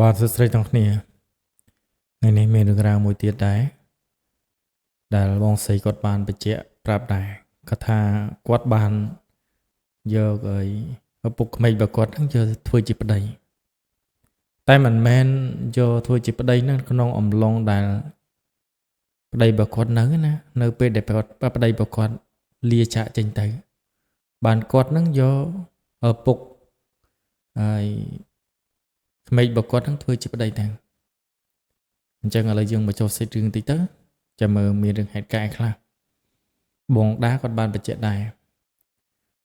បាទសួស្តីទាំងគ្នាថ្ងៃនេះមានរឿងរ៉ាវមួយទៀតដែរដែលបងស្រីគាត់បានបញ្ជាក់ប្រាប់ដែរគាត់ថាគាត់បានយកឲ្យឪពុកក្មេករបស់គាត់ហ្នឹងយកធ្វើជាប្តីតែមិនមែនយកធ្វើជាប្តីហ្នឹងក្នុងអំឡុងដែលប្តីរបស់គាត់នៅណានៅពេលដែលប្តីរបស់គាត់លាចាកចេញទៅបានគាត់ហ្នឹងយកឪពុកហើយក្មេករបស់គាត់ហ្នឹងធ្វើជាប្តីទាំងអញ្ចឹងឥឡូវយើងមកចូលសាច់រឿងតិចទៅចាំមើលមានរឿងហេតុការណ៍ខ្លះបងដាគាត់បានបញ្ជាក់ដែរ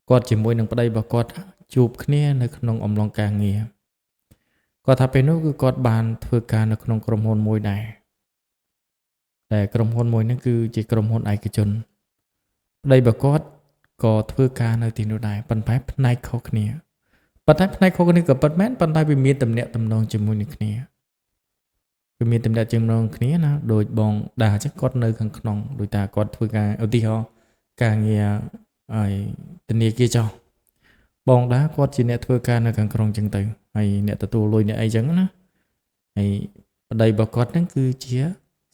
គាត់ជាមួយនឹងប្តីរបស់គាត់ជួបគ្នានៅក្នុងអំឡុងការងារគាត់ថាពេលនោះគឺគាត់បានធ្វើការនៅក្នុងក្រុមហ៊ុនមួយដែរតែក្រុមហ៊ុនមួយហ្នឹងគឺជាក្រុមហ៊ុនឯកជនប្តីរបស់គាត់ក៏ធ្វើការនៅទីនោះដែរប៉ុន្តែផ្នែកខុសគ្នាប៉ុន្តែផ្នែកខុសគ្នាក៏ពិតមែនប៉ុន្តែវាមានទំនាក់ទំនងជាមួយនឹងគ្នាវាមានទំនាក់ទំនងគ្នាណាដូចបងដាអញ្ចឹងគាត់នៅខាងក្នុងដោយតាគាត់ធ្វើការឧទាហរណ៍ការងារហើយធនាគារចោះបងដាគាត់ជាអ្នកធ្វើការនៅខាងក្នុងអញ្ចឹងទៅហើយអ្នកទទួលលុយអ្នកអីចឹងណាហើយប្តីរបស់គាត់ហ្នឹងគឺជា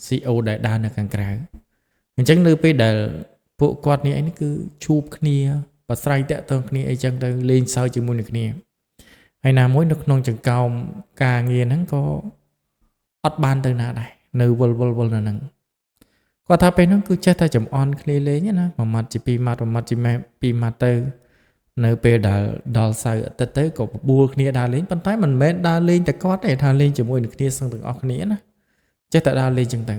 CEO ដែលដើរនៅខាងក្រៅអញ្ចឹងនៅពេលដែលពួកគាត់នេះអីនេះគឺជួបគ្នាប្រស្រ័យតាក់ទងគ្នាអីចឹងទៅលេងសើចជាមួយនឹងគ្នាហើយណាមួយនៅក្នុងចង្កោមការងារហ្នឹងក៏អត់បានទៅណាដែរនៅវល់វល់វល់នៅហ្នឹងគាត់ថាពេលហ្នឹងគឺចេះតែចំអន់គ្នាលេងណាមួយម៉ាត់ជាពីរម៉ាត់មួយម៉ាត់ជាពីរម៉ាត់ទៅនៅពេលដែលដល់សៅរ៍អាទិត្យទៅក៏បបួលគ្នាដើរលេងប៉ុន្តែមិនមែនដើរលេងតែគាត់ទេថាលេងជាមួយនឹងគ្នាសឹងទាំងអស់គ្នាណាចេះតែដើរលេងចឹងទៅ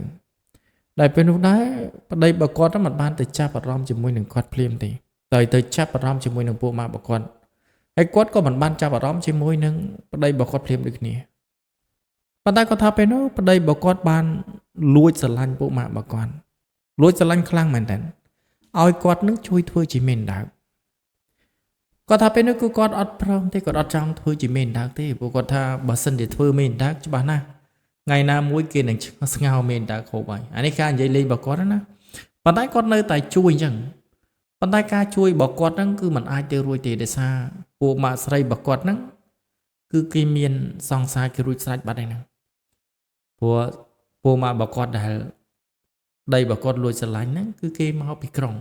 ដែលពេលនោះដែរប្តីរបស់គាត់មិនបានទៅចាប់អារម្មណ៍ជាមួយនឹងគាត់ភ្លាមទេតែទៅចាប់អារម្មណ៍ជាមួយនឹងពួកម៉ាករបស់គាត់ហើយគាត់ក៏មិនបានចាប់អារម្មណ៍ជាមួយនឹងប្តីរបស់គាត់ភ្លាមដូចគ្នាប៉ុន្តែគាត់ថាពេលនោះប្តីរបស់គាត់បានលួចស្រឡាញ់ពួកម៉ាករបស់គាត់លួចស្រឡាញ់ខ្លាំងមែនតើឲ្យគាត់នឹងជួយធ្វើជាមេដើកគាត់ថាពេលនោះគឺគាត់អត់ព្រមទេគាត់អត់ចង់ធ្វើជាមេដើកទេព្រោះគាត់ថាបើសិនជាធ្វើមេដើកច្បាស់ណាស់ថ្ងៃណាមួយគេនឹងស្ងោមេដើកហូបហើយអានេះការនិយាយលេងរបស់គាត់ណាប៉ុន្តែគាត់នៅតែជួយអញ្ចឹងប៉ុន្តែការជួយរបស់គាត់ហ្នឹងគឺมันអាចទៅរួចទេដោយសារពួកម៉ាក់ស្រីរបស់គាត់ហ្នឹងគឺគេមានសង្សារគេរួចស្រេចបាត់ហើយហ្នឹងព្រោះពួកម៉ាក់របស់គាត់ដែលដីរបស់គាត់លួចស្រឡាញ់ហ្នឹងគឺគេមកពីក្រុង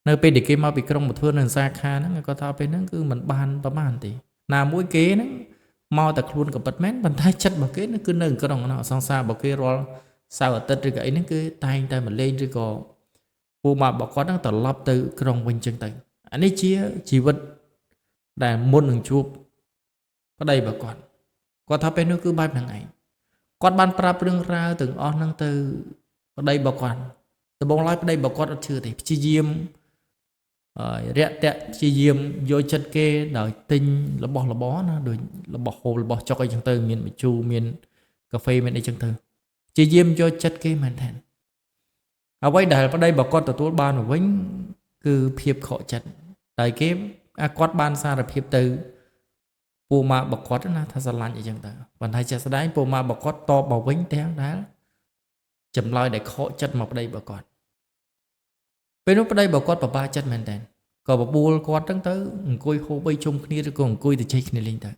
នៅពេលដែលគេមកពីក្រុងមកធ្វើនៅសាខាហ្នឹងគាត់ថាពេលហ្នឹងគឺมันបានប្រហែលទេណាមួយគេហ្នឹងមកតែខ្លួនក៏ពិតមែនប៉ុន្តែចិត្តរបស់គេគឺនៅក្រុងសង្សាររបស់គេរាល់សៅរ៍អាទិត្យឬក៏អីហ្នឹងគឺតែងតែមកលេងឬក៏ពួកម៉ាក់របស់គាត់ហ្នឹងត្រឡប់ទៅក្រុងវិញចឹងទៅអានេះជាជីវិតដែលមុននឹងជួបប្តីរបស់គាត់គាត់ថាពេលនោះគឺបែបហ្នឹងឯងគាត់បានប្រាប់រឿងរ៉ាវទាំងអស់ហ្នឹងទៅប្តីរបស់គាត់ដំបូងឡើយប្តីរបស់គាត់អត់ជឿទេព្យាយាមរាក់ទាក់ព្យាយាមយកចិត្តគេដោយទិញរបស់របរណាដូចរបស់ហូបរបស់ចុកអីចឹងទៅមានម្ជូរមានកាហ្វេមានអីចឹងទៅព្យាយាមយកចិត្តគេមែនទែនអ្វីដែលប្តីរបស់គាត់ទទួលបានមកវិញគឺភាពខកចិត្តតែគេគាត់បានសារភាពទៅពួកម៉ាករបស់គាត់ណាថាស្រឡាញ់អីចឹងទៅប៉ុន្តែជាក់ស្ដែងពួកម៉ាករបស់គាត់តបមកវិញទាំងដែលចម្លើយដែលខកចិត្តមកប្តីរបស់គាត់ពេលនោះប្តីរបស់គាត់ពិបាកចិត្តមែនតើក៏បបួលគាត់ហ្នឹងទៅអង្គុយហូបអីជុំគ្នាឬក៏អង្គុយទៅជែកគ្នាលេងទៅ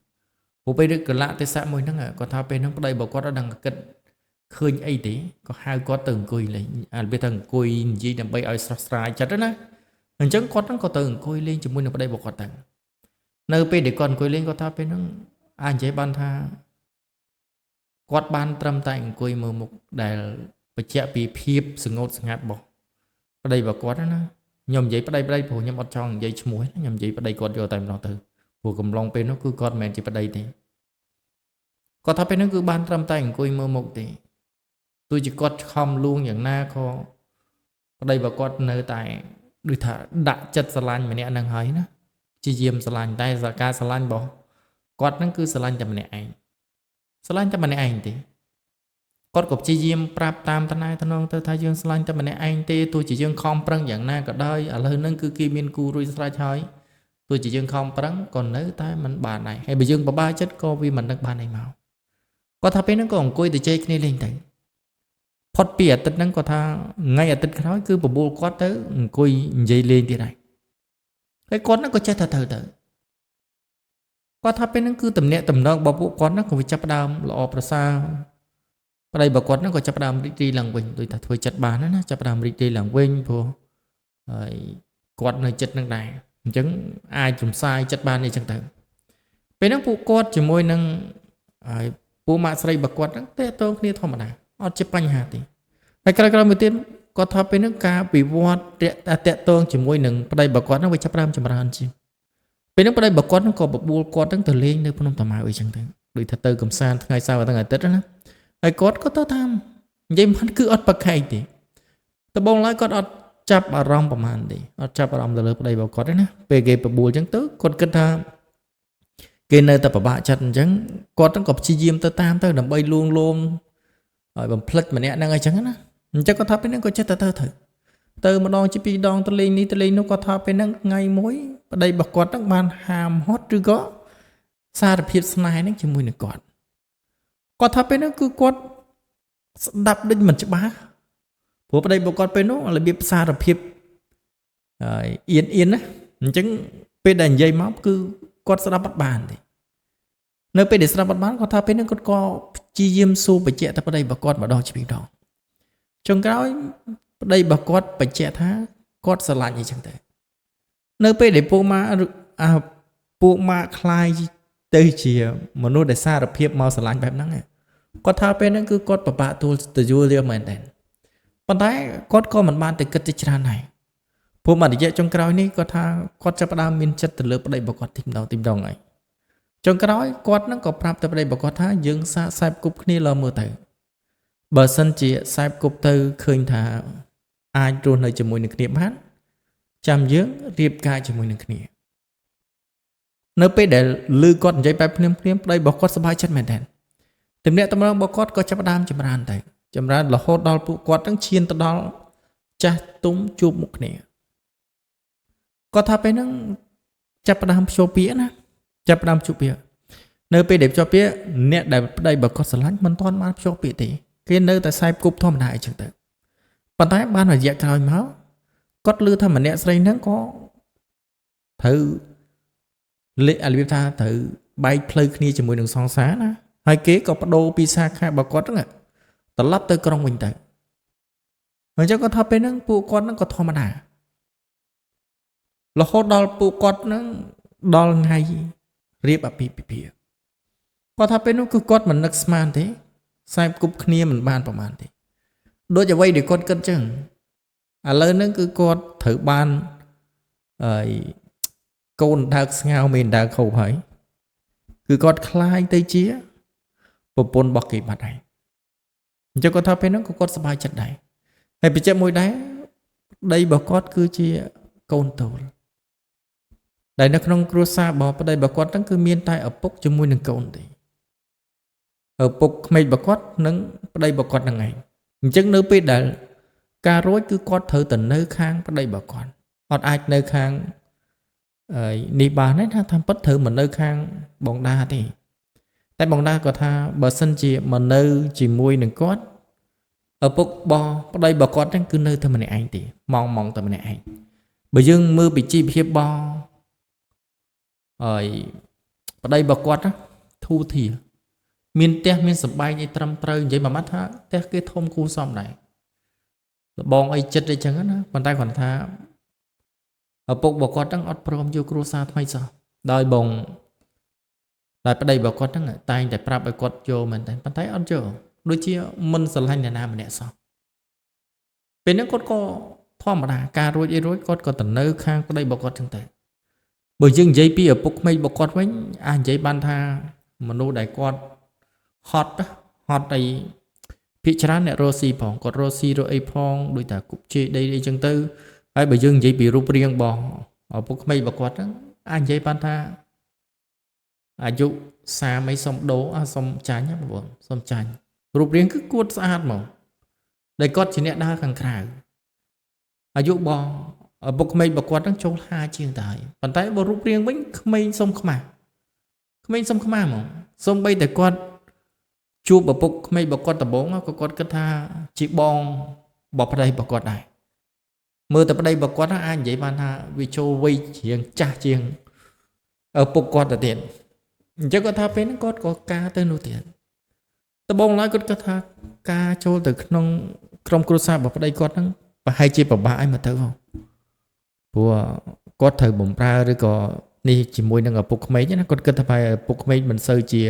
ព្រោះពេលនេះកលៈទេសៈមួយហ្នឹងគាត់ថាពេលហ្នឹងប្តីរបស់គាត់អត់ដឹងគិតឃើញអីទេក៏ហៅគាត់ទៅអង្គុយលេងអារបៀបថាអង្គុយនិយាយដើម្បីឲ្យស្រស់ស្រាយចិត្តណាអញ្ចឹងគាត់ហ្នឹងក៏ទៅអង្គុយលេងជាមួយនឹងប្តីរបស់គាត់ទៅនៅពេលដែលគាត់អង្គុយលេងគាត់ថាពេលហ្នឹងអាចនិយាយបានថាគាត់បានត្រឹមតែអង្គុយមើលមុខដែលបញ្ជាក់ពីភាពសងោតសងាត់របស់ប្តីរបស់គាត់ណាខ្ញុំនិយាយប្តីព្រោះខ្ញុំអត់ចង់និយាយឈ្មោះខ្ញុំនិយាយប្តីគាត់យកតែម្ដងទៅព្រោះកំឡុងពេលនោះគឺគាត់មិនមែនជាប្តីទេគាត់ថាពេលនោះគឺបានត្រឹមតែអង្គុយមើលមុខទេទោះជាគាត់ខំលួងយ៉ាងណាក៏ប្តីរបស់គាត់នៅតែដូចថាដាក់ចិត្តស្រឡាញ់ម្នាក់ហ្នឹងហើយណាជាយាមស្រឡាញ់តែការស្រឡាញ់របស់គាត់ហ្នឹងគឺស្រឡាញ់តែម្នាក់ឯងស្រឡាញ់តែម្នាក់ឯងទេគាត់ក៏ព្យាយាមប្រាប់តាមតំណែងតំណងទៅថាយើងស្រឡាញ់តែម្នាក់ឯងទេទោះជាយើងខំប្រឹងយ៉ាងណាក៏ដោយឥឡូវហ្នឹងគឺគេមានគូរួចស្រេចហើយទោះជាយើងខំប្រឹងក៏នៅតែមិនបានដែរហើយបើយើងបបាចិត្តក៏វាមិននឹកបានឯងមកគាត់ថាពេលហ្នឹងក៏អង្គុយទៅជែកគ្នាលេងទៅផុតពីអាទិត្យហ្នឹងគាត់ថាថ្ងៃអាទិត្យក្រោយគឺបបួលគាត់ទៅអង្គុយនិយាយលេងទៀតហើយហើយគាត់ហ្នឹងក៏ចេះថាត្រូវទៅ គាត់ថាពេលហ្នឹងគឺតំណាក់តំណងរបស់ពួកគាត់ហ្នឹងក៏វាចាប់ផ្ដើមល្អប្រសើរប្តីរបស់គាត់ហ្នឹងក៏ចាប់ផ្ដើមរីករាយឡើងវិញដូចថាធ្វើចិត្តបានណាចាប់ផ្ដើមរីករាយឡើងវិញព្រោះហើយគាត់នៅចិត្តនឹងដែរអញ្ចឹងអាចរំសាយចិត្តបានអីចឹងទៅពេលហ្នឹងពួកគាត់ជាមួយនឹងហើយពួកម៉ាក់ស្រីរបស់គាត់ហ្នឹងតេតងគ្នាធម្មតាអត់ជាបញ្ហាទេហើយក្រោយៗមួយទៀតគាត់ថាពេលហ្នឹងការវិវត្តតាក់ទងជាមួយនឹងប្តីរបស់គាត់ហ្នឹងវាចាប់ផ្ដើមចម្រើនជាងពេលហ្នឹងប្តីរបស់គាត់ហ្នឹងក៏បបួលគាត់ហ្នឹងទៅលេងនៅភ្នំតាម៉ៅអីចឹងទៅដូចថាទៅកំសាន្តថ្ងៃសៅរ៍ថ្ងៃអាទិត្យណាហើយគាត់ក៏ទៅតាមនិយាយមិនគឺអត់ប្រកែកទេដំបូងឡើយគាត់អត់ចាប់អារម្មណ៍ប្រហែលទេអត់ចាប់អារម្មណ៍ទៅលើប្តីរបស់គាត់ទេណាពេលគេបបួលចឹងទៅគាត់គិតថាគេនៅតែពិបាកចិត្តអញ្ចឹងគាត់ហ្នឹងក៏ព្យាយាមទៅតាមទៅដើម្បីលួងលោមឲ្យបំភ្លេចម្នាក់ហ្នឹងអីចឹងណាអញ្ចឹងគាត់ថាពេលហ្នឹងក៏ចិត្តទៅទៅទៅម្ដងជាពីរដងទៅលេងនេះទៅលេងនោះគាត់ថាពេលហ្នឹងថ្ងៃមួយប្តីរបស់គាត់ហ្នឹងបានហាមហត់ឬក៏សារភាពស្នេហ៍ហ្នឹងជាមួយនឹងគាត់គាត់ថាពេលហ្នឹងគឺគាត់ស្ដាប់ដូចមិនច្បាស់ព្រោះប្តីរបស់គាត់ពេលនោះរបៀបសារភាពហើយអៀនអៀនណាអញ្ចឹងពេលដែលនិយាយមកគឺគាត់ស្ដាប់អត់បានទេនៅពេលដែលស្ដាប់អត់បានគាត់ថាពេលហ្នឹងគាត់ក៏ព្យាយាមសួរបញ្ជាក់ទៅប្តីរបស់គាត់ម្ដងជាពីរដងចុងក្រោយប្តីរបស់គាត់បញ្ជាក់ថាគាត់ស្រឡាញ់អីចឹងទៅនៅពេលដែលពួកម៉ាពួកម៉ាខ្លាយទៅជាមនុស្សដែលសារភាពមកស្រឡាញ់បែបហ្នឹងគាត់ថាពេលហ្នឹងគឺគាត់ពិបាកទួលទៅយល់យកមែនតើប៉ុន្តែគាត់ក៏មិនបានទៅគិតទៅច្រើនដែរព្រោះមួយរយៈចុងក្រោយនេះគាត់ថាគាត់ចាប់ផ្ដើមមានចិត្តទៅលើប្តីរបស់គាត់ទីម្ដងទីម្ដងហើយចុងក្រោយគាត់ហ្នឹងក៏ប្រាប់ទៅប្តីរបស់គាត់ថាយើងសាកសែបគប់គ្នាលើមើលទៅបើសិនជាសែបគប់ទៅឃើញថាអាចរស់នៅជាមួយនឹងគ្នាបានចាំយើងរៀបការជាមួយនឹងគ្នានៅពេលដែលឮគាត់និយាយបែបភ្លាមភ្លាមប្តីរបស់គាត់សប្បាយចិត្តមែនទែនទំនាក់ទំនងរបស់គាត់ក៏ចាប់ផ្ដើមចម្រើនទៅចម្រើនរហូតដល់ពួកគាត់ទាំងឈានទៅដល់ចាស់ទុំជួបមុខគ្នាគាត់ថាពេលហ្នឹងចាប់ផ្ដើមភ្ជាប់ពាក្យណាចាប់ផ្ដើមជួបពាក្យនៅពេលដែលភ្ជាប់ពាក្យអ្នកដែលប្តីរបស់គាត់ស្រឡាញ់មិនទាន់បានភ្ជាប់ពាក្យទេគេនៅតែសែបគប់ធម្មតាអីចឹងទៅប៉ុន្តែបានរយៈក្រោយមកគាត់ឮថាម្នាក់ស្រីហ្នឹងក៏ត្រូវលេរបៀបថាត្រូវបែកផ្លូវគ្នាជាមួយនឹងសង្សារណាហើយគេក៏បដូរពីសាខារបស់គាត់ហ្នឹងត្រឡប់ទៅក្រុងវិញទៅអញ្ចឹងគាត់ថាពេលហ្នឹងពួកគាត់ហ្នឹងក៏ធម្មតារហូតដល់ពួកគាត់ហ្នឹងដល់ថ្ងៃរៀបអាពាហ៍ពិពាហ៍គាត់ថាពេលនោះគឺគាត់មិននឹកស្មានទេខ្សែគប់គ្នាមិនបានប្រមាណទេដូចអ្វីដែលគាត់គិតចឹងឥឡូវហ្នឹងគឺគាត់ត្រូវបានហើយកូនដើកស្ងោមេដើកខូបហើយគឺគាត់คล้ายទៅជាប្រពន្ធរបស់គេបាត់ហើយអញ្ចឹងគាត់ថាពេលហ្នឹងក៏គាត់សប្បាយចិត្តដែរហើយបញ្ជាក់មួយដែរប្តីរបស់គាត់គឺជាកូនតូលដែលនៅក្នុងគ្រួសាររបស់ប្តីរបស់គាត់ហ្នឹងគឺមានតែឪពុកជាមួយនឹងកូនទេឪពុកក្មេករបស់គាត់និងប្តីរបស់គាត់ហ្នឹងឯងអញ្ចឹងនៅពេលដែលការរួចគឺគាត់ត្រូវទៅនៅខាងប្តីរបស់គាត់អត់អាចនៅខាងនេះបានទេថាតាមពិតត្រូវមកនៅខាងបងដាទេតែបងដាគាត់ថាបើសិនជាមកនៅជាមួយនឹងគាត់ឪពុករបស់ប្តីរបស់គាត់ហ្នឹងគឺនៅតែម្នាក់ឯងទេម៉ងតែម្នាក់ឯងបើយើងមើលពីជីវភាពរបស់ហើយប្តីរបស់គាត់ណាធូរធារមានផ្ទះមានសម្បែងអីត្រឹមត្រូវនិយាយមួយម៉ាត់ថាផ្ទះគេធំគូសមដែរលបងអីចិត្តអីចឹងណាប៉ុន្តែគាត់ថាឪពុករបស់គាត់ហ្នឹងអត់ព្រមយកគ្រួសារថ្មីសោះដោយបងដោយប្តីរបស់គាត់ហ្នឹងតែងតែប្រាប់ឲ្យគាត់យកមែនតើប៉ុន្តែអត់យកដូចជាមិនស្រឡាញ់អ្នកណាម្នាក់សោះពេលហ្នឹងគាត់ក៏ធម្មតាការរួចអីរួចគាត់ក៏ទៅនៅខាងប្តីរបស់គាត់ចឹងទៅបើយើងនិយាយពីឪពុកក្មេករបស់គាត់វិញអាចនិយាយបានថាមនុស្សដែលគាត់ហត់អីភាគច្រើនអ្នករស់ស៊ីផងគាត់រស់ស៊ីរកអីផងដូចតែគប់ជេរដីអីចឹងទៅហើយបើយើងនិយាយពីរូបរាងរបស់ឪពុកក្មេករបស់គាត់ហ្នឹងអាចនិយាយបានថាអាយុ30អីសុំដូរសុំចាញ់បងប្អូនសុំចាញ់រូបរាងគឺគួតស្អាតហ្មងដែលគាត់ជាអ្នកដើរខាងក្រៅអាយុរបស់ឪពុកក្មេករបស់គាត់ហ្នឹងចូល50ជាងទៅហើយប៉ុន្តែបើរូបរាងវិញក្មេងសុំខ្មាស់ក្មេងសុំខ្មាស់ហ្មងសូម្បីតែគាត់ជួបឪពុកក្មេករបស់គាត់ដំបូងក៏គាត់គិតថាជាបងរបស់ប្តីរបស់គាត់ដែរមើលតែប្តីរបស់គាត់អាចនិយាយបានថាវាចូលវ័យជាងចាស់ជាងឪពុកគាត់ទៅទៀត អញ្ចឹងគាត់ថាពេលហ្នឹងគាត់ក៏ការទៅនោះទៀតដំបូងឡើយគាត់គិតថាការចូលទៅក្នុងក្រុមគ្រួសាររបស់ប្តីគាត់ហ្នឹងប្រហែលជាពិបាកឲ្យមកទៅហ៎ព្រោះគាត់ត្រូវបំរើឬក៏នេះជាមួយនឹងឪពុកក្មេកណាគាត់គិតថាប្រហែលឪពុកក្មេកមិនសូវជា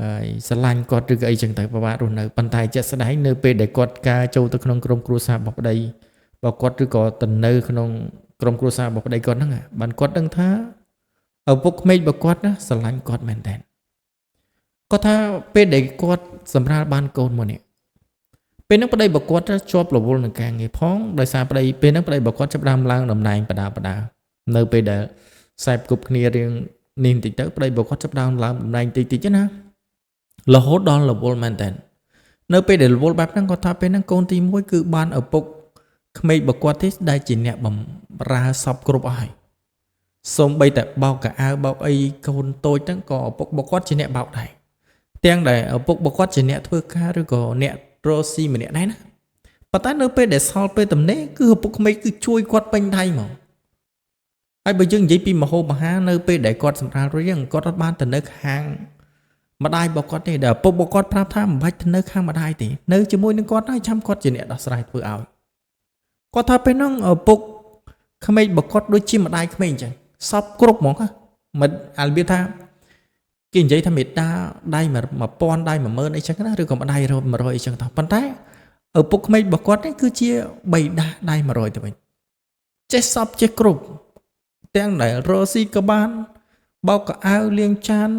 ហើយស្រឡាញ់គាត់ឬក៏អីចឹងទៅពិបាករស់នៅប៉ុន្តែជាក់ស្ដែងនៅពេលដែលគាត់ការចូលទៅក្នុងក្រុមគ្រួសាររបស់ប្តីរបស់គាត់ឬក៏ទៅនៅក្នុងក្រុមគ្រួសាររបស់ប្តីគាត់ហ្នឹងបានគាត់ដឹងថាឪពុកក្មេករបស់គាត់ណាស្រឡាញ់គាត់មែនតើគាត់ថាពេលដែលគាត់សម្រាលបានកូនមួយនេះពេលហ្នឹងប្តីរបស់គាត់ជាប់រវល់នឹងការងារផងដោយសារប្តីពេលហ្នឹងប្តីរបស់គាត់ចាប់ផ្ដើមឡើងតំណែងបដាបដានៅពេលដែលខ្សែគប់គ្នារៀងនេះបន្តិចទៅប្តីរបស់គាត់ចាប់ផ្ដើមឡើងតំណែងតិចតិចណារហូតដល់រវល់មែនតើនៅពេលដែលរវល់បែបហ្នឹងគាត់ថាពេលហ្នឹងកូនទី1គឺបានឪពុកក្មេករបស់គាត់ទេដែលជាអ្នកបំរើសពគ្រប់អស់ហើយសូម្បីតែបោកកៅអៅបោកអីកូនតូចហ្នឹងក៏ឪពុករបស់គាត់ជាអ្នកបោកដែរទាំងដែលឪពុករបស់គាត់ជាអ្នកធ្វើការឬក៏អ្នករកស៊ីម្នាក់ដែរណាប៉ុន្តែនៅពេលដែលសល់ពេលទំនេរគឺឪពុកក្មេកគឺជួយគាត់ពេញដៃហ្មងហើយបើយើងនិយាយពីមហូបអាហារនៅពេលដែលគាត់សម្រាលរួចហ្នឹងគាត់អត់បានទៅនៅខាងម្ដាយរបស់គាត់ទេដែលឪពុករបស់គាត់ប្រាប់ថាមិនបាច់ទៅនៅខាងម្ដាយទេនៅជាមួយនឹងគាត់ហើយចាំគាត់ជាអ្នកដោះស្រាយធ្វើឲ្យគាត់ថាពេលហ្នឹងឪពុកក្មេករបស់គាត់ដូចជាម្ដាយក្មេកអញ្ចឹងសពគ្រប់ហ្មងមិនអារបៀបថាគេនិយាយថាមេដាដៃ1000ដៃ10000អីចឹងណាឬក៏ម្ដាយ100អីចឹងតោះប៉ុន្តែឪពុកក្មេករបស់គាត់នេះគឺជាបៃតាដៃ100ទៅវិញចេះសពចេះគ្រប់ទាំងដែលរកស៊ីក៏បានបោកកៅអៅលាងចាន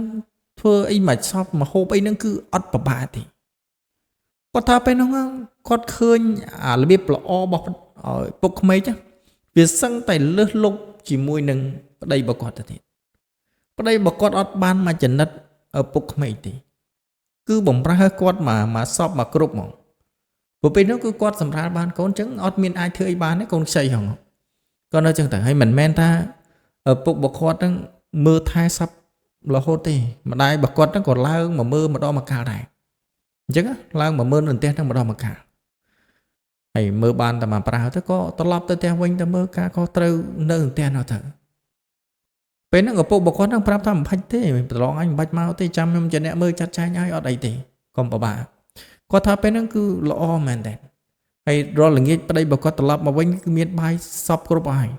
ធ្វើអីមួយសពមកហូបអីហ្នឹងគឺអត់ពិបាកទេគាត់ថាពេលហ្នឹងគាត់ឃើញអារបៀបល្អរបស់ឪពុកក្មេកវាសឹងតែលឹះលុបជាមួយនឹងប្តីរបស់គាត់ទៅទៀតប្តីរបស់គាត់អត់បានមកចំណិតឪពុកក្មេកទេគឺបំរើគាត់មកសពមកគ្រប់ហ្មងព្រោះពេលនោះគឺគាត់សម្រាលបានកូនចឹងអត់មានអាចធ្វើអីបានទេកូនខ្ចីហ្នឹងគាត់នៅចឹងទៅហើយមិនមែនថាឪពុករបស់គាត់ហ្នឹងមើលថែសពរហូតទេម្ដាយរបស់គាត់ហ្នឹងក៏ឡើងមកមើលម្ដងមកកាលដែរអញ្ចឹងឡើងមកមើលនៅផ្ទះហ្នឹងម្ដងមកកាលហើយមើលបានតែមកប្រើទៅក៏ត្រឡប់ទៅផ្ទះវិញទៅមើលការក៏ត្រូវនៅផ្ទះនោះទៅពេលហ្នឹងឪពុករបស់គាត់ហ្នឹងប្រាប់ថាមិនបាច់ទេប្រឡងអញមិនបាច់មកទេចាំខ្ញុំជាអ្នកមើលចាត់ចែងឲ្យអត់អីទេកុំពិបាកគាត់ថាពេលហ្នឹងគឺល្អមែនតើហើយរាល់ល្ងាចប្តីរបស់គាត់ត្រឡប់មកវិញគឺមានបាយសពគ្រប់ហើយ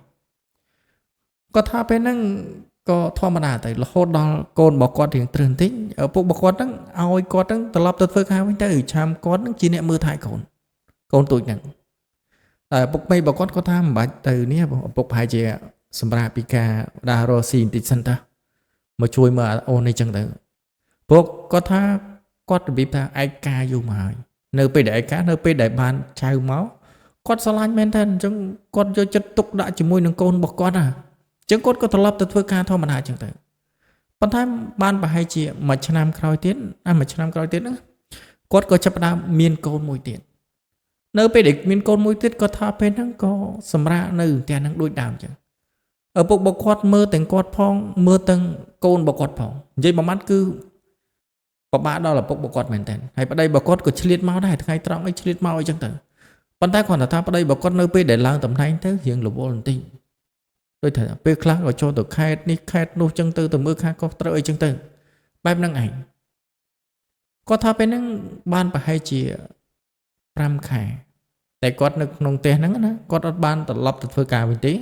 គាត់ថាពេលហ្នឹងក៏ធម្មតាទៅរហូតដល់កូនរបស់គាត់រៀងទ្រើសបន្តិចឪពុករបស់គាត់ហ្នឹងឲ្យគាត់ហ្នឹងត្រឡប់ទៅធ្វើការវិញទៅឆាមគាត់ហ្នឹងជាអ្នកមើលថែកូនកូនទូចហ្នឹងតែឪពុកមេរបស់គាត់គាត់ថាមិនបាច់ទៅនេះឪពុកប្រហែលជាសម្រាប់ពីការដើររកស៊ីបន្តិចសិនតាមកជួយមើលអូននេះចឹងទៅព្រោះគាត់ថាគាត់របៀបថាឯកាយូរមកហើយនៅពេលដែលឯកានៅពេលដែលបានចៅមកគាត់ស្រឡាញ់មែនតើអញ្ចឹងគាត់យកចិត្តទុកដាក់ជាមួយនឹងកូនរបស់គាត់ណាអញ្ចឹងគាត់ក៏ត្រឡប់ទៅធ្វើការធម្មតាអញ្ចឹងទៅប៉ុន្តែបានប្រហែលជាមួយឆ្នាំក្រោយទៀតមួយឆ្នាំក្រោយទៀតហ្នឹងគាត់ក៏ចាប់ផ្ដើមមានកូនមួយទៀតនៅពេលដែលមានកូនមួយទៀតគាត់ថាពេលហ្នឹងក៏សម្រាកនៅផ្ទះហ្នឹងដូចដើមអញ្ចឹងឪពុករបស់គាត់មើលទាំងគាត់ផងមើលទាំងកូនរបស់គាត់ផងនិយាយមួយម៉ាត់គឺពិបាកដល់ឪពុករបស់គាត់មែនតើហើយប្តីរបស់គាត់ក៏ឆ្លៀតមកដែរថ្ងៃត្រង់អីឆ្លៀតមកអីចឹងទៅប៉ុន្តែគាត់ថាប្តីរបស់គាត់នៅពេលដែលឡើងតំណែងទៅរៀងរវល់បន្តិចដូចថាពេលខ្លះក៏ចូលទៅខេត្តនេះខេត្តនោះចឹងទៅទៅមើលខាងកោះត្រូវអីចឹងទៅបែបហ្នឹងឯងគាត់ថាពេលហ្នឹងបានប្រហែលជា5ខែតែគាត់នៅក្នុងផ្ទះហ្នឹងណាគាត់អត់បានត្រឡប់ទៅធ្វើការវិញទេ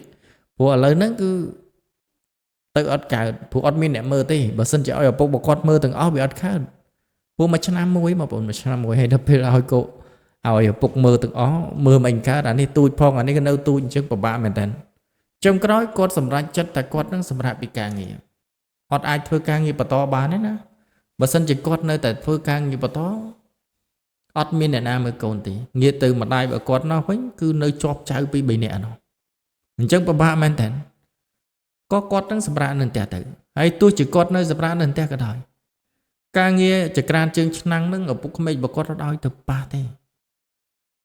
ព្រោះឥឡូវហ្នឹងគឺទៅអត់កើតព្រោះអត់មានអ្នកមើលទេបើសិនជាឲ្យឪពុករបស់គាត់មើលទាំងអស់វាអត់កើតព្រោះមួយឆ្នាំមួយបងប្អូនមួយឆ្នាំមួយហើយដល់ពេលឲ្យកូឲ្យឪពុកមើលទាំងអស់មើលមិនកើតអានេះទូចផងអានេះក៏នៅទូចអញ្ចឹងពិបាកមែនតើចុងក្រោយគាត់សម្រេចចិត្តតែគាត់នឹងសម្រាប់ពីការងារអត់អាចធ្វើការងារបន្តបានទេណាបើសិនជាគាត់នៅតែធ្វើការងារបន្តអត់មានអ្នកណាមើលកូនទេងាកទៅម្ដាយរបស់គាត់នោះវិញគឺនៅជាប់ចៅពី3នាក់នោះអញ្ចឹងពិបាកមែនតើក៏គាត់នឹងសម្រាប់នៅផ្ទះទៅហើយទោះជាគាត់នៅសម្រាប់នៅផ្ទះក៏ដោយការងារចក្រានជើងឆ្នាំងនឹងឪពុកក្មេករបស់គាត់អត់ឲ្យទៅប៉ះទេ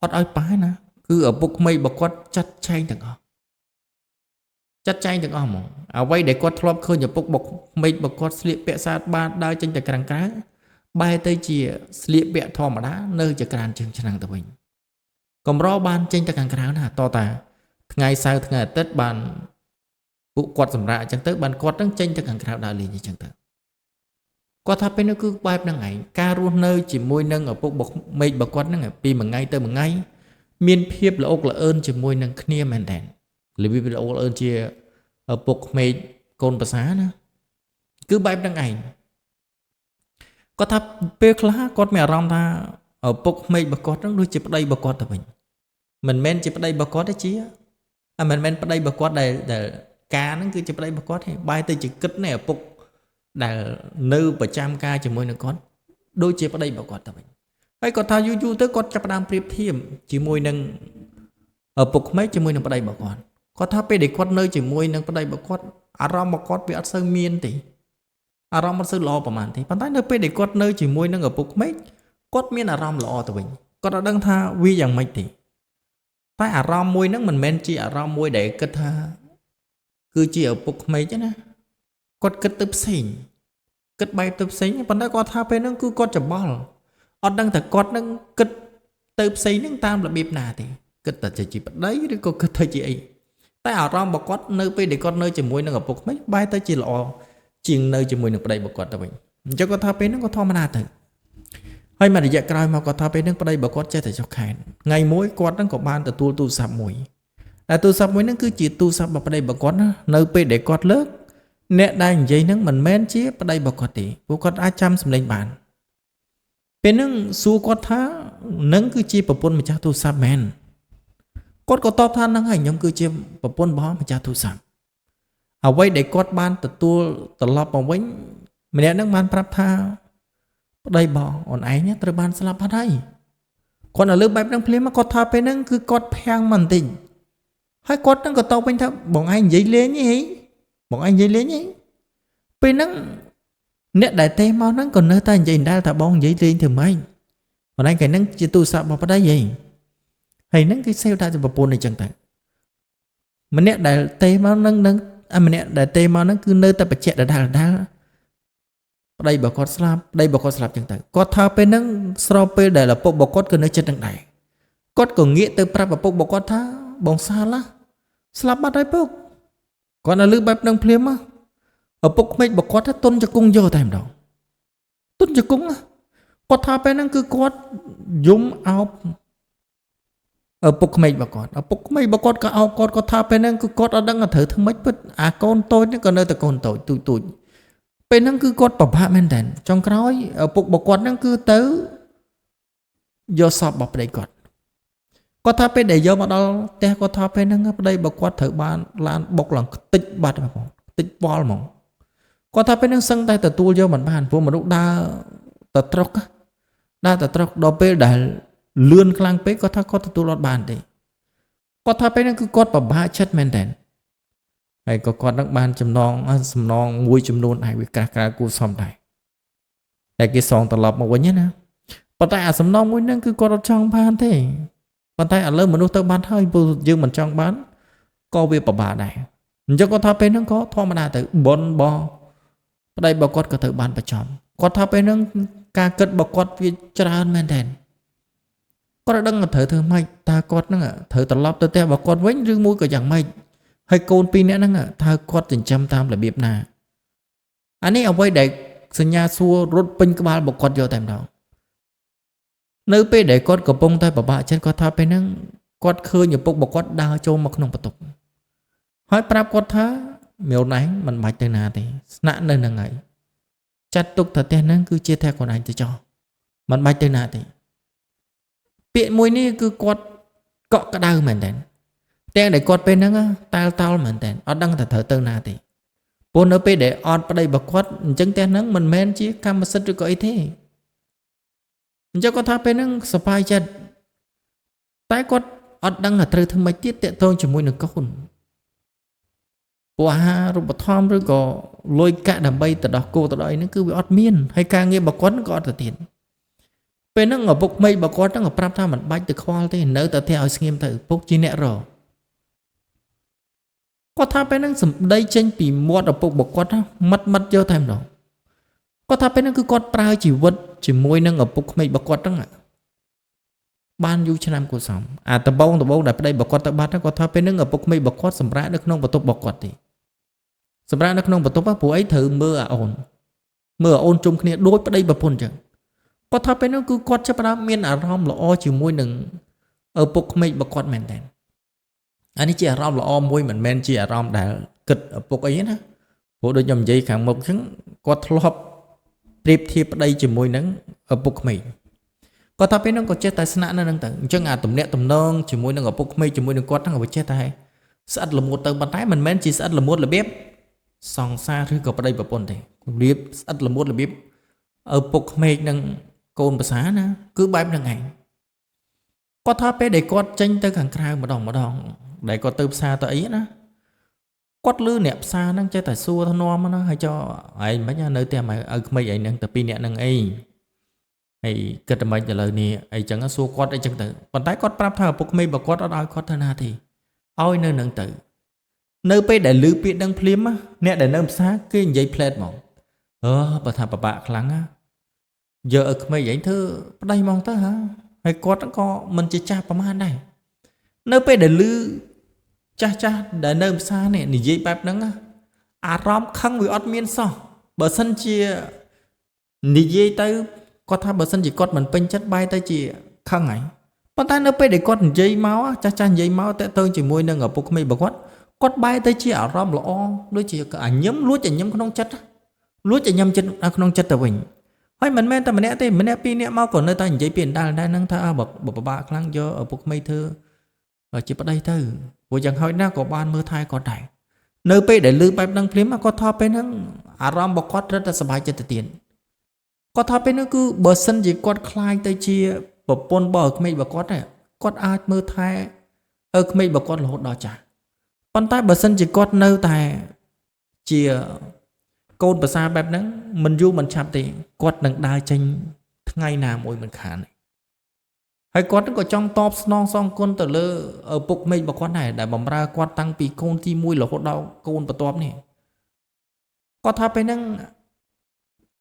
អត់ឲ្យប៉ះណាគឺឪពុកក្មេករបស់គាត់ចាត់ចែងទាំងអស់ចាត់ចែងទាំងអស់ហ្មងអ្វីដែលគាត់ធ្លាប់ឃើញឪពុកបុកក្មេករបស់គាត់ស្លៀកពាក់ស្អាតបាតដើរចេញទៅក្រៅក្រៅបែរទៅជាស្លៀកពាក់ធម្មតានៅចក្រានជើងឆ្នាំងទៅវិញកម្របានចេញទៅខាងក្រៅណាតតាថ្ងៃសៅរ៍ថ្ងៃអាទិត្យបានពួកគាត់សម្រាកអញ្ចឹងទៅបានគាត់នឹងចេញទៅខាងក្រៅដើរលេងអញ្ចឹងទៅ គាត់ថាពេលនោះគឺបែបហ្នឹងឯងការរស់នៅជាមួយនឹងឪពុករបស់មេឃរបស់គាត់ហ្នឹងពីមួយថ្ងៃទៅមួយថ្ងៃមានភាពល្អុកល្អឿនជាមួយនឹងគ្នាមែនតើរបៀបល្អុកល្អឿនជាឪពុកក្មេកកូនប្រសាណាគឺបែបហ្នឹងឯងគាត់ថាពេលខ្លះគាត់មានអារម្មណ៍ថាឪពុកក្មេករបស់គាត់ហ្នឹងដូចជាប្តីរបស់គាត់ទៅវិញមិនមែនជាប្តីរបស់គាត់ទេជាមិនមែនប្តីរបស់គាត់ដែលការហ្នឹងគឺជាប្តីរបស់គាត់ទេបែរទៅជាគិតនេះឪពុកដែលនៅប្រចាំការជាមួយនឹងគាត់ដូចជាប្តីរបស់គាត់ទៅវិញហើយគាត់ថាយូរយូរទៅគាត់ចាប់ផ្ដើមប្រៀបធៀបជាមួយនឹងឪពុកក្មេកជាមួយនឹងប្តីរបស់គាត់គាត់ថាពេលដែលគាត់នៅជាមួយនឹងប្តីរបស់គាត់អារម្មណ៍របស់គាត់វាអត់សូវមានទេអារម្មណ៍អត់សូវល្អប្រហែលទេប៉ុន្តែនៅពេលដែលគាត់នៅជាមួយនឹងឪពុកក្មេកគាត់មានអារម្មណ៍ល្អទៅវិញគាត់អត់ដឹងថាវាយ៉ាងម៉េចទេតែអារម្មណ៍មួយហ្នឹងមិនមែនជាអារម្មណ៍មួយដែលគិតថាគឺជាឪពុកក្មេកទេណាគាត់គិតទៅផ្សេងគិតបែបទៅផ្សេងប៉ុន្តែគាត់ថាពេលហ្នឹងគឺគាត់ច្បល់អត់ដឹងថាគាត់នឹងគិតទៅផ្សេងហ្នឹងតាមរបៀបណាទេគិតតែជាប្តីឬក៏គិតទៅជាអីតែអារម្មណ៍របស់គាត់នៅពេលដែលគាត់នៅជាមួយនឹងឪពុកក្មេកបែរទៅជាល្អជាងនៅជាមួយនឹងប្តីរបស់គាត់ទៅវិញអញ្ចឹងគាត់ថាពេលហ្នឹងក៏ធម្មតាទៅហើយមួយរយៈក្រោយមកគាត់ថាពេលហ្នឹងប្តីរបស់គាត់ចេះតែចុះខែនថ្ងៃមួយគាត់ហ្នឹងក៏បានទទួលទូរស័ព្ទមួយតែទូរស័ព្ទមួយហ្នឹងគឺជាទូរស័ព្ទរបស់ប្តីរបស់គាត់ណានៅពេលដែលគាត់លើកអ្នកដែលនិយាយហ្នឹងមិនមែនជាប្តីរបស់គាត់ទេព្រោះគាត់អាចចាំសម្លេងបានពេលហ្នឹងសួរគាត់ថានឹងគឺជាប្រពន្ធម្ចាស់ទូរស័ព្ទមែនគាត់ក៏តបថាហ្នឹងហើយខ្ញុំគឺជាប្រពន្ធរបស់ម្ចាស់ទូរស័ព្ទអ្វីដែលគាត់បានទទួលត្រឡប់មកវិញម្នាក់ហ្នឹងបានប្រាប់ថាប្តីរបស់អូនឯងត្រូវបានស្លាប់បាត់ហើយគាត់នៅលើបែបហ្នឹងភ្លាមគាត់ថាពេលហ្នឹងគឺគាត់ភាំងមកបន្តិចហើយគាត់ហ្នឹងក៏តបវិញថាបងឯងនិយាយលេងហីបងឯងនិយាយលេងហីពេលហ្នឹងអ្នកដែលទេមកហ្នឹងក៏នៅតែនិយាយដែរថាបងនិយាយលេងធ្វើម៉េចបងឯងគេហ្នឹងជាទូរស័ព្ទរបស់ប្តីហីហើយហ្នឹងគេសេវថាជាប្រពន្ធអីចឹងទៅម្នាក់ដែលទេមកហ្នឹងនឹងម្នាក់ដែលទេមកហ្នឹងគឺនៅតែបញ្ជាក់ដដែលប្តីរបស់គាត់ស្លាប់ប្តីរបស់គាត់ស្លាប់ចឹងទៅគាត់ថាពេលហ្នឹងស្របពេលដែលឪពុករបស់គាត់ក៏នៅចិត្តនឹងដែរគាត់ក៏ងាកទៅប្រាប់ឪពុករបស់គាត់ថាបងសាឡាស្លាប់បាត់ហើយពុកគាត់នៅលឺបែបហ្នឹងភ្លាមឪពុកក្មេករបស់គាត់ថាទុនជង្គង់យកតែម្ដងទុនជង្គង់គាត់ថាពេលហ្នឹងគឺគាត់យំអោបឪពុកក្មេករបស់គាត់ឪពុកក្មេករបស់គាត់ក៏អោបគាត់គាត់ថាពេលហ្នឹងគឺគាត់អត់ដឹងថាត្រូវធ្វើម៉េចពិតអាកូនតូចហ្នឹងក៏នៅតែកូនតូចទូចទូចពេលហ្នឹងគឺគាត់ពិបាកមែនតើចុងក្រោយឪពុករបស់គាត់ហ្នឹងគឺទៅយកសពរបស់ប្តីគាត់គាត់ថាពេលដែលយកមកដល់ផ្ទះគាត់ថាពេលហ្នឹងប្តីរបស់គាត់ត្រូវបានឡានបុកឡើងខ្ទេចបាត់បងខ្ទេចវល់ហ្មងគាត់ថាពេលហ្នឹងសឹងតែទទួលយកមិនបានព្រោះមនុស្សដើរទៅត្រុកដើរទៅត្រុកដល់ពេលដែលលឿនខ្លាំងពេកគាត់ថាគាត់ទទួលអត់បានទេគាត់ថាពេលហ្នឹងគឺគាត់ពិបាកចិត្តមែនតើហើយក៏គាត់នឹងបានចំណងសំណងមួយចំនួនដែរវាក្រាស់ក្រែលគួរសមដែរតែគេសងត្រឡប់មកវិញណាប៉ុន្តែអាសំណងមួយហ្នឹងគឺគាត់អត់ចង់បានទេប៉ុន្តែឥឡូវមនុស្សទៅបានហើយព្រោះយើងមិនចង់បានក៏វាពិបាកដែរអញ្ចឹងគាត់ថាពេលហ្នឹងក៏ធម្មតាទៅបុណ្យរបស់ប្តីរបស់គាត់ក៏ទៅបានប្រចំគាត់ថាពេលហ្នឹងការគិតរបស់គាត់វាច្រើនមែនទែនគាត់ដឹងថាត្រូវធ្វើម៉េចតើគាត់ហ្នឹងត្រូវត្រឡប់ទៅផ្ទះរបស់គាត់វិញឬមួយក៏យ៉ាងម៉េចហើយកូនពីរនាក់ហ្នឹងតើគាត់ចិញ្ចឹមតាមរបៀបណាអានេះអ្វីដែលសញ្ញាសួររត់ពេញក្បាលរបស់គាត់យកតែម្ដងនៅពេលដែលគាត់កំពុងតែពិបាកចិត្តគាត់ថាពេលហ្នឹងគាត់ឃើញឪពុករបស់គាត់ដើរចូលមកក្នុងបន្ទប់ហើយប្រាប់គាត់ថាមីអូនឯងមិនបាច់ទៅណាទេស្នាក់នៅហ្នឹងហើយចាត់ទុកថាផ្ទះហ្នឹងគឺជាផ្ទះខ្លួនឯងទៅចោះមិនបាច់ទៅណាទេពាក្យមួយនេះគឺគាត់កក់ក្ដៅមែនតើទាំងដែលគាត់ពេលហ្នឹងតាល់តោលមែនតើអត់ដឹងថាត្រូវទៅណាទេព្រោះនៅពេលដែលអត់ប្តីរបស់គាត់អញ្ចឹងផ្ទះហ្នឹងមិនមែនជាកម្មសិទ្ធិឬក៏អីទេអញ្ចឹងគាត់ថាពេលហ្នឹងសប្បាយចិត្តតែគាត់អត់ដឹងថាត្រូវធ្វើម៉េចទៀតតាក់ទងជាមួយនឹងកូនពួកអាហារូបត្ថម្ភឬក៏លុយកាក់ដើម្បីទៅដោះគោទៅដល់អីហ្នឹងគឺវាអត់មានហើយការងាររបស់គាត់ក៏អត់ទៅទៀតពេលហ្នឹងឪពុកក្មេករបស់គាត់ហ្នឹងក៏ប្រាប់ថាមិនបាច់ទៅខ្វល់ទេនៅតែផ្ទះឲ្យស្ងៀមទៅឪពុកជាអ្នករកគាត់ថាពេលហ្នឹងសម្ដីចេញពីមាត់ឪពុករបស់គាត់ម៉ិតយកតែម្ដងគាត់ថាពេលហ្នឹងគឺគាត់ប្រើជីវិតជាមួយនឹងឪពុកក្មេករបស់គាត់ហ្នឹងបានយូរឆ្នាំគួរសមអាដបងដែលប្តីរបស់គាត់ទៅបាត់គាត់ថាពេលហ្នឹងឪពុកក្មេករបស់គាត់សម្រាកនៅក្នុងបន្ទប់របស់គាត់ទេសម្រាប់នៅក្នុងបន្ទប់ព្រោះអីត្រូវមើលអាអូន មើលអូនជុំគ្នាដូចប្តីប្រពន្ធអញ្ចឹងគាត់ថាពេលនោះគឺគាត់ចាប់ផ្ដើមមានអារម្មណ៍ល្អជាមួយនឹងឪពុកក្មេករបស់គាត់មែនតើអានេះជាអារម្មណ៍ល្អមួយមិនមែនជាអារម្មណ៍ដែលគិតឪពុកអីណាព្រោះដូចខ្ញុំនិយាយខាងមុខអញ្ចឹងគាត់ធ្លាប់ប្រៀបធៀបប្តីជាមួយនឹងឪពុកក្មេកគាត់ថាពេលហ្នឹងក៏ចេះតែស្នាក់នៅហ្នឹងទៅអញ្ចឹងអាទំនាក់ទំនងជាមួយនឹងឪពុកក្មេកជាមួយនឹងគាត់ហ្នឹងក៏ចេះតែស្អិតល្មួតទៅប៉ុន្តែមិនមែនជាស្អិតល្មួតរបៀបសង្សារឬក៏ប្តីប្រពន្ធទេរបៀបស្អិតល្មួតរបៀបឪពុកក្មេកនឹងកូនប្រសាណាគឺបែបហ្នឹងឯងគាត់ថាពេលដែលគាត់ចេញទៅខាងក្រៅម្ដងម្ដងដែលគាត់ទៅផ្សារទៅអីណាគាត់លឺអ្នកផ្សារហ្នឹងចេះតែសួរធ្នាមណាហើយចុះឯងមិននៅផ្ទះម៉ែឪក្មេកឯងហ្នឹងតែពីរនាក់ហ្នឹងអីហើយគិតតែមិនឥឡូវនេះអីចឹងសួរគាត់អីចឹងទៅប៉ុន្តែគាត់ប្រាប់ថាឪពុកក្មេករបស់គាត់អត់ឲ្យគាត់ទៅណាទេឲ្យនៅនឹងទៅនៅពេលដែលលឺពាក្យដឹងភ្លាមអ្នកដែលនៅផ្សារគេនិយាយផ្លែតហ្មងបើថាពិបាកខ្លាំងណាយកឲ្យក្មេកឯងធ្វើប្តីហ្មងទៅហាហើយគាត់ក៏មិនជាចាស់ប្រហែលដែរនៅពេលដែលលឺចាស់ចាស់ដែលនៅផ្សារនេះនិយាយបែបហ្នឹងអារម្មណ៍ខឹងវាអត់មានសោះបើសិនជានិយាយទៅគាត់ថាបើសិនជាគាត់មិនពេញចិត្តបែរទៅជាខឹងហើយប៉ុន្តែនៅពេលដែលគាត់និយាយមកចាស់ចាស់និយាយមកតើជាមួយនឹងឪពុកក្មេករបស់គាត់គាត់បែរទៅជាអារម្មណ៍ល្អដូចជាអាញឹមលួចអាញឹមក្នុងចិត្តលួចអាញឹមចិត្តក្នុងចិត្តទៅវិញហើយមិនមែនតែម្នាក់ទេម្នាក់ពីរនាក់មកក៏នៅតែនិយាយពីអណ្ដាលដែរហ្នឹងថាបើពិបាកខ្លាំងយកឪពុកក្មេកធ្វើជាប្តីទៅព្រោះយ៉ាងហោចណាស់ក៏បានមើលថែគាត់ដែរនៅពេលដែលលឺបែបហ្នឹងភ្លាមគាត់ថាពេលហ្នឹងអារម្មណ៍របស់គាត់រឹតតែសប្បាយចិត្តទៅទៀតគាត់ថាពេលហ្នឹងគឺបើសិនជាគាត់ខ្លាយទៅជាប្រពន្ធរបស់ក្មេករបស់គាត់គាត់អាចមើលថែឪក្មេករបស់គាត់រហូតដល់ចាស់ប៉ុន្តែបើសិនជាគាត់នៅតែជាកូនប្រសាបែបហ្នឹងមិនយូរមិនឆាប់ទេគាត់នឹងដើរចេញថ្ងៃណាមួយមិនខានហើយគាត់ក៏ចង់តបស្នងសងគុណទៅលើឪពុកក្មេករបស់គាត់ដែរដែលបម្រើគាត់តាំងពីកូនទី1រហូតដល់កូនបន្ទាប់នេះគាត់ថាពេលហ្នឹង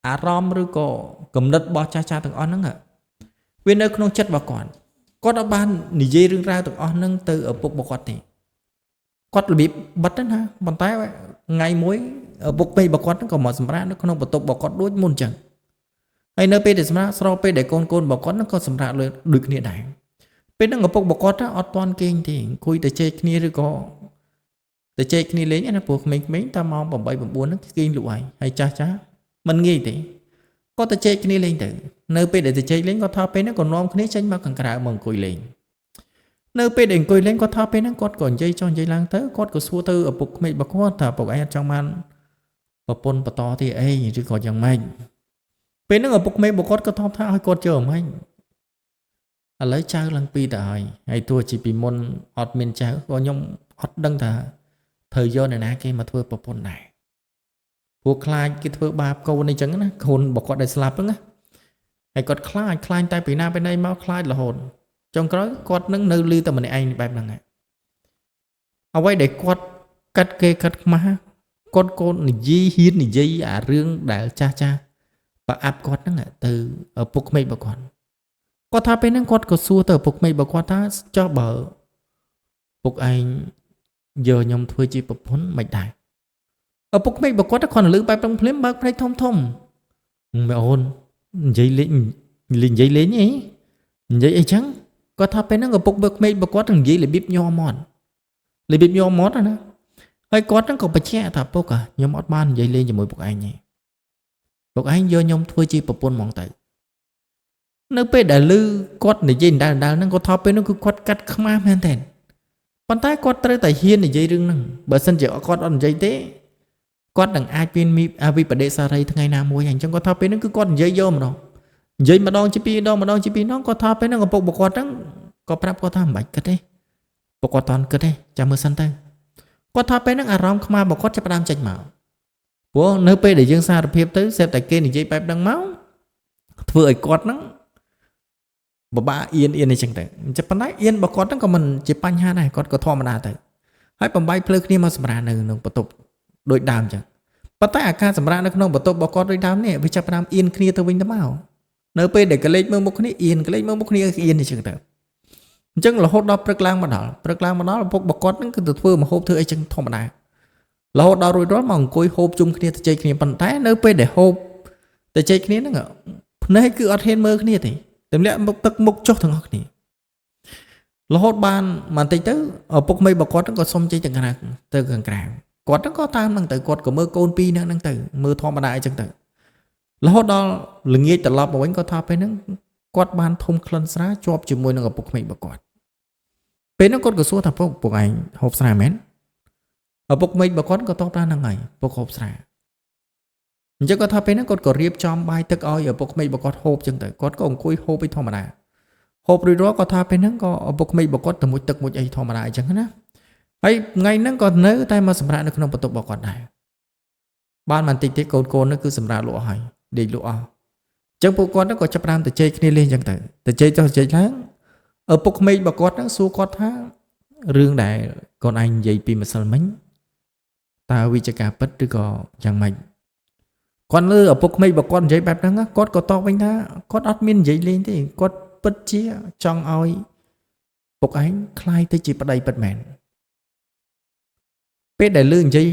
អារម្មណ៍ឬក៏គំនិតរបស់ចាស់ចាស់ទាំងអស់ហ្នឹងវានៅក្នុងចិត្តរបស់គាត់គាត់អត់បាននិយាយរឿងរ៉ាវទាំងអស់ហ្នឹងទៅឪពុករបស់គាត់ទេគាត់របៀបបិទណាប៉ុន្តែថ្ងៃមួយឪពុកពេករបស់គាត់ក៏មកសម្រាកនៅក្នុងបន្ទប់របស់គាត់ដូចមុនចឹងហើយនៅពេលដែលសម្រាកស្របពេលដែលកូនរបស់គាត់ក៏សម្រាកលើដូចគ្នាដែរពេលហ្នឹងឪពុករបស់គាត់អត់ទាន់គេងទេអង្គុយទៅជែកគ្នាឬក៏ទៅជែកគ្នាលេងណាព្រោះក្មេងៗតាមម៉ោង8 9ហ្នឹងគេងលក់ហើយហើយចាស់ចាស់មិនងាយទេគាត់ទៅជែកគ្នាលេងទៅនៅពេលដែលទៅជែកលេងគាត់ថាពេលហ្នឹងក៏នាំគ្នាចេញមកខាងក្រៅមកអង្គុយលេងនៅពេលដែលអង្គុយលេងគាត់ថាពេលហ្នឹងគាត់ក៏និយាយចុះនិយាយឡើងទៅគាត់ក៏សួរទៅឪពុកក្មេករបស់គាត់ថាឪពុកឯងអត់ចង់បានប្រពន្ធបន្តទេអីឬក៏យ៉ាងម៉េចពេលហ្នឹងឪពុកក្មេករបស់គាត់ក៏តបថាឲ្យគាត់ជឿមិនឥឡូវចៅឡើងពីរទៅហើយហើយទោះជាពីមុនអត់មានចៅក៏ខ្ញុំអត់ដឹងថាត្រូវយកអ្នកណាគេមកធ្វើប្រពន្ធដែរព្រោះខ្លាចគេធ្វើបាបកូនអីចឹងណាកូនរបស់គាត់ដែលស្លាប់ហ្នឹងណាហើយគាត់ខ្លាចតែពីណាពីណីមកខ្លាចរហូតចុងក្រោយគាត់នឹងនៅលឺតែម្នាក់ឯងបែបហ្នឹងអ្វីដែលគាត់កាត់គេកាត់ខ្មាស់គាត់កូននិយាយហ៊ាននិយាយអារឿងដែលចាស់ចាស់ប្រអាប់គាត់ហ្នឹងទៅឪពុកក្មេករបស់គាត់គាត់ថាពេលហ្នឹងគាត់ក៏សួរទៅឪពុកក្មេករបស់គាត់ថាចុះបើពុកឯងយកខ្ញុំធ្វើជាប្រពន្ធមិនដែរឪពុកក្មេករបស់គាត់គាត់លឺបែបហ្នឹងភ្លាមបើកភ្នែកធំធំម៉ែអូននិយាយលេងនិយាយលេងអីនិយាយអីចឹងគាត់ថាពេលហ្នឹងឪពុកក្មេករបស់គាត់និយាយរបៀបញ័រមាត់របៀបញ័រមាត់ណាហើយគាត់ហ្នឹងក៏បញ្ជាក់ថាពុកខ្ញុំអត់បាននិយាយលេងជាមួយពុកឯងទេពុកឯងយកខ្ញុំធ្វើជាប្រពន្ធហ្មងទៅនៅពេលដែលលឺគាត់និយាយដដែលៗហ្នឹងគាត់ថាពេលហ្នឹងគឺគាត់កាត់ខ្មាស់មែនទែនប៉ុន្តែគាត់ត្រូវតែហ៊ាននិយាយរឿងហ្នឹងបើសិនជាគាត់អត់និយាយទេគាត់នឹងអាចមានវិបដិសារីថ្ងៃណាមួយអញ្ចឹងគាត់ថាពេលហ្នឹងគឺគាត់និយាយយកម្ដងនិយាយម្ដងជាពីរដងម្ដងជាពីរដងគាត់ថាពេលហ្នឹងឪពុករបស់គាត់ហ្នឹងក៏ប្រាប់គាត់ថាមិនបាច់គិតទេពុកគាត់តន់គិតទេចាំមើលសិនទៅគាត់ថាពេលហ្នឹងអារម្មណ៍ខ្មាស់របស់គាត់ចាប់ផ្ដើមចេញមកព្រោះនៅពេលដែលយើងសារភាពទៅសេពតែគេនិយាយបែបហ្នឹងមកធ្វើឲ្យគាត់ហ្នឹងបបាអៀនអៀនអីចឹងទៅអញ្ចឹងប៉ុន្តែអៀនរបស់គាត់ហ្នឹងក៏មិនជាបញ្ហាដែរគាត់ក៏ធម្មតាទៅហើយបំបីភ្លើគ្នាមកសម្រាននៅក្នុងបន្ទប់ដូចដើមចឹងប៉ុន្តែអាការសម្រាននៅក្នុងបន្ទប់របស់គាត់ដូចដើមនេះវាចាប់ផ្ដើមអៀនគ្នាទៅវិញទៅមកនៅពេលដែលកលេចមើលមុខគ្នាអៀនកលេចមើលមុខគ្នាអៀនអញ្ចឹងទៅអញ្ចឹងរហូតដល់ព្រឹកឡើងមកដល់ព្រឹកឡើងមកដល់ឪពុករបស់គាត់ហ្នឹងគឺទៅធ្វើម្ហូបធ្វើអីចឹងធម្មតារហូតដល់រួចរាល់មកអង្គុយហូបជុំគ្នាទៅជែកគ្នាប៉ុន្តែនៅពេលដែលហូប តែជែកគ្នាហ្នឹងភ្នែកគឺអត់ហ៊ានមើលគ្នាទេទម្លាក់មុខទឹកមុខចុះទាំងអស់គ្នារហូតបានបន្តិចទៅឪពុកក្មេករបស់គាត់ហ្នឹងក៏សុំចេញទៅក្រៅទៅខាងក្រៅគាត់ហ្នឹងក៏តាមហ្នឹងទៅគាត់ក៏មើលកូនពីរនាក់ហ្នឹងទៅមើលធម្មតាអីចឹងទៅរហូតដល់ល្ងាចត្រឡប់មកវិញគាត់ថាពេលហ្នឹងគាត់បានធំក្លិនស្រាជាប់ជាមួយនឹងឪពុកក្មេករបស់គាត់ពេលហ្នឹងគាត់ក៏សួរថាពុកពុកឯងហូបស្រាមែនឪពុកក្មេករបស់គាត់ក៏តបថាហ្នឹងហើយពុកហូបស្រាអញ្ចឹងគាត់ថាពេលហ្នឹងគាត់ក៏រៀបចំបាយទឹកឲ្យឪពុកក្មេករបស់គាត់ហូបចឹងទៅគាត់ក៏អង្គុយហូបអីធម្មតាហូបរួចរាល់គាត់ថាពេលហ្នឹងក៏ឪពុកក្មេករបស់គាត់ទៅមុជទឹកមុជអីធម្មតាអញ្ចឹងណាហើយថ្ងៃហ្នឹងក៏នៅតែមកសម្រាកនៅក្នុងបន្ទប់របស់គាត់ដែរបានបន្តិចទៀតកូនកូនហ្នឹងគឺសម្រាកលក់ហើយដេកលក់អស់អញ្ចឹងពួកគាត់ហ្នឹងក៏ចាប់ផ្ដើមទៅជែកគ្នាលេងអញ្ចឹងទៅទៅជែកចុះជែកឡើងឪពុកក្មេករបស់គាត់ហ្នឹងសួរគាត់ថារឿងដែលកូនឯងនិយាយពីម្សិលមិញតើវាជាការពិតឬក៏យ៉ាងម៉េចគាត់លើឪពុកក្មេករបស់គាត់និយាយបែបហ្នឹងគាត់ក៏តបវិញថាគាត់អត់មាននិយាយលេងទេគាត់ពិតជាចង់ឲ្យពុកឯងក្លាយទៅជាប្តីពិតមែនពេលដែលលើនិយាយ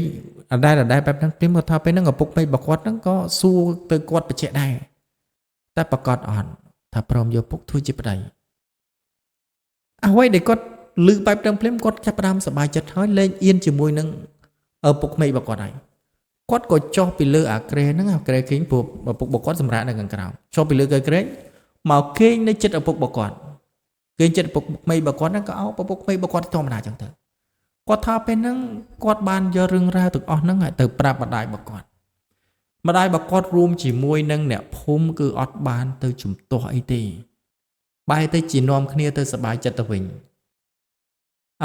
អដែលអដែលបែបហ្នឹងព្រាមគាត់ថាពេលហ្នឹងឪពុកក្មេករបស់គាត់ហ្នឹងក៏សួរទៅគាត់បញ្ជាក់ដែរតែប្រកាសអត់ថាព្រមយកពុកធ្វើជាប្តីអ្វីដែលគាត់លើបែបហ្នឹងភ្លាមគាត់ចាប់ផ្ដើមសប្បាយចិត្តហើយលែងអៀនជាមួយនឹងឪពុកក្មេករបស់គាត់ហើយគាត់ក៏ចុះពីលើអាក្រែហ្នឹងអាក្រែគេងព្រោះឪពុករបស់គាត់សម្រាកនៅខាងក្រោមចុះពីលើក្រែមកគេងនៅចិត្តឪពុករបស់គាត់គេងចិត្តឪពុកក្មេករបស់គាត់ហ្នឹងក៏អោបឪពុកក្មេករបស់គាត់ធម្មតាចឹងទៅគាត់ថាពេលហ្នឹងគាត់បានយករឿងរ៉ាវទាំងអស់ហ្នឹងទៅប្រាប់ម្ដាយរបស់គាត់ម្ដាយរបស់គាត់រួមជាមួយនឹងអ្នកភូមិគឺអត់បានទៅជំទាស់អីទេបែរទៅជានាំគ្នាទៅសប្បាយចិត្តទៅវិញ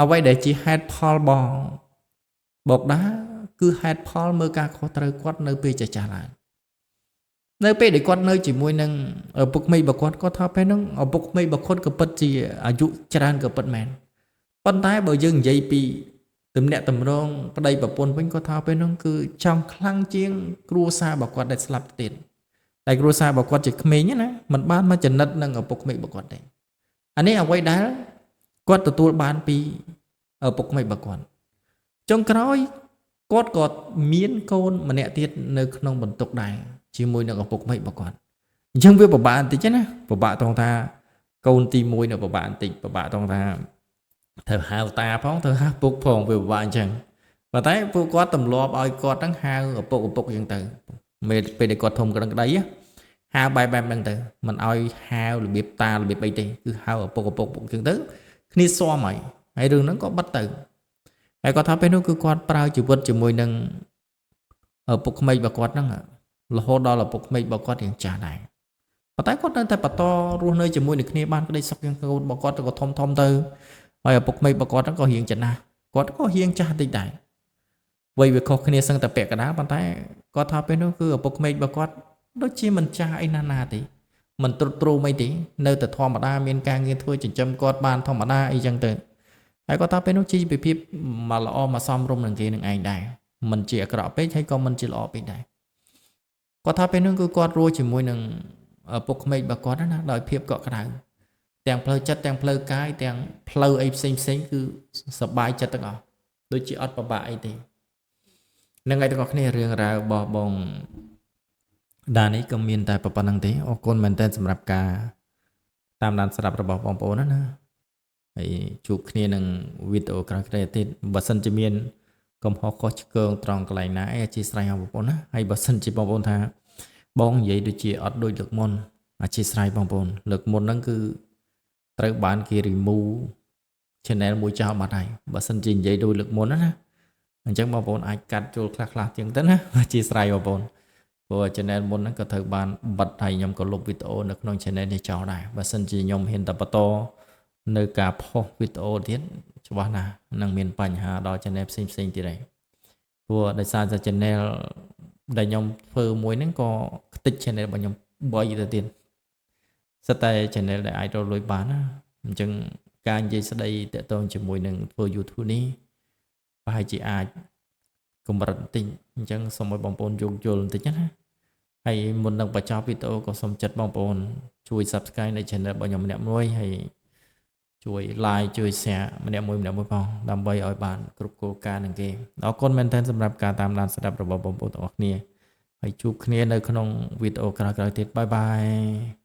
អ្វីដែលជាហេតុផលបងបកដាគឺហេតុផលមើលការខុសត្រូវគាត់នៅពេលចាស់ចាស់ឡើងនៅពេលដែលគាត់នៅជាមួយនឹងឪពុកក្មេករបស់គាត់គាត់ថាពេលហ្នឹងឪពុកក្មេករបស់គាត់ក៏ពិតជាអាយុច្រើនក៏ពិតមែនប៉ុន្តែបើយើងនិយាយពីទំនាក់ទំនងប្តីប្រពន្ធវិញគាត់ថាពេលហ្នឹងគឺចង់ខ្លាំងជាងគ្រួសាររបស់គាត់ដែលស្លាប់ទៀតតែគ្រួសាររបស់គាត់ជាក្មេងណាមិនបានមកចំណិតនឹងឪពុកក្មេករបស់គាត់ទេអានេះអ្វីដែលគាត់ទទួលបានពីឪពុកក្មេករបស់គាត់ចុងក្រោយគាត់ក៏មានកូនម្នាក់ទៀតនៅក្នុងបន្ទុកដែរជាមួយនឹងឪពុកក្មេករបស់គាត់អញ្ចឹងវាពិបាកបន្តិចណាពិបាកត្រង់ថាកូនទី1នៅពិបាកបន្តិចពិបាកត្រង់ថាត្រូវហៅតាផងត្រូវហៅពុកផងវាពិបាកអញ្ចឹងប៉ុន្តែពួកគាត់ទម្លាប់ឲ្យគាត់ហ្នឹងហៅឪពុកឪពុកអញ្ចឹងទៅពេលដែលគាត់ធំក្តឹងក្តីហៅបែបបែបហ្នឹងទៅមិនឲ្យហៅរបៀបតារបៀបអីទេគឺហៅឪពុកឪពុកអញ្ចឹងទៅគ្នាស៊ាំហើយហើយរឿងហ្នឹងក៏បិទទៅហើយគាត់ថាពេលនោះគឺគាត់ប្រើជីវិតជាមួយនឹងឪពុកក្មេករបស់គាត់ហ្នឹងរហូតដល់ឪពុកក្មេករបស់គាត់យ៉ាងចាស់ដែរប៉ុន្តែគាត់នៅតែបន្តរស់នៅជាមួយនឹងគ្នាបានក្តីសុខយ៉ាងកូនរបស់គាត់ក៏ធំធំទៅហើយឪពុកក្មេករបស់គាត់ហ្នឹងក៏រៀងចំណាស់គាត់ក៏រៀងចាស់តិចដែរវ័យវាខុសគ្នាសឹងតែពាក់កណ្ដាលប៉ុន្តែគាត់ថាពេលនោះគឺឪពុកក្មេករបស់គាត់ដូចជាមិនចាស់អីណាស់ណាទេមិនទ្រុឌទ្រោមអីទេនៅតែធម្មតាមានការងារធ្វើចិញ្ចឹមគាត់បានធម្មតាអីចឹងទៅហើយគាត់ថាពេលនោះជីវភាពមកល្អមកសមរម្យនឹងគេនឹងឯងដែរមិនជាអាក្រក់ពេកហើយក៏មិនជាល្អពេកដែរគាត់ថាពេលនោះគឺគាត់រស់ជាមួយនឹងឪពុកក្មេករបស់គាត់ណាដោយភាពកក់ក្ដៅទាំងផ្លូវចិត្តទាំងផ្លូវកាយទាំងផ្លូវអីផ្សេងផ្សេងគឺសប្បាយចិត្តទាំងអស់ដូចជាអត់ពិបាកអីទេនឹងឯងទាំងអស់គ្នារឿងរ៉ាវរបស់បងដានេះក៏មានតែប៉ុណ្្នឹងទេអរគុណមែនទែនសម្រាប់ការតាមដានស្ដាប់របស់បងប្អូនណាហើយជួបគ្នានឹងវីដេអូក្រោយៗទៀតបើសិនជាមានកំហុសខុសឆ្គងត្រង់កន្លែងណាអីអធិស្ឋានបងប្អូនណាហើយបើសិនជាបងប្អូនថាបងនិយាយដូចជាអត់ដូចលើកមុនអធិស្ឋានបងប្អូនលើកមុនហ្នឹងគឺត្រូវបានគេ remove channel មួយចោលបាត់ហើយបើសិនជានិយាយដូចលើកមុនណាអញ្ចឹងបងប្អូនអាចកាត់ចូលខ្លះៗជាងទៅណាអធិស្ឋានបងប្អូនព្រោះ channel មុនហ្នឹងក៏ត្រូវបានបិទហើយខ្ញុំក៏លុបវីដេអូនៅក្នុង channel នេះចោលដែរបើសិនជាខ្ញុំហ៊ានតែបន្តនៅការផុសវីដេអូទៀតច្បាស់ណាស់នឹងមានបញ្ហាដល់ channel ផ្សេងផ្សេងទៀតហើយព្រោះដោយសារតែ channel ដែលខ្ញុំធ្វើមួយហ្នឹងក៏ខ្ទេច channel របស់ខ្ញុំ3ទៅទៀតសិតតែ channel ដែលអាចរកលុយបានណាអញ្ចឹងការនិយាយស្ដីតាក់ទងជាមួយនឹងធ្វើ YouTube នេះប្រហែលជាអាចកម្រិតបន្តិចអញ្ចឹងសូមឲ្យបងប្អូនយោគយល់បន្តិចណាហើយមុននឹងបញ្ចប់វីដេអូក៏សូមចិត្តបងប្អូនជួយ Subscribe នៅ channel របស់ខ្ញុំម្នាក់មួយហើយជួយ like ជួយ share ម្នាក់មួយផងដើម្បីឲ្យបានគ្រប់គោលការណ៍នឹងគេអរគុណមែនទែនសម្រាប់ការតាមដានស្ដាប់របស់បងប្អូនទាំងអស់គ្នា ហើយជួបគ្នានៅក្នុងវីដេអូក្រោយៗទៀត។ Bye bye.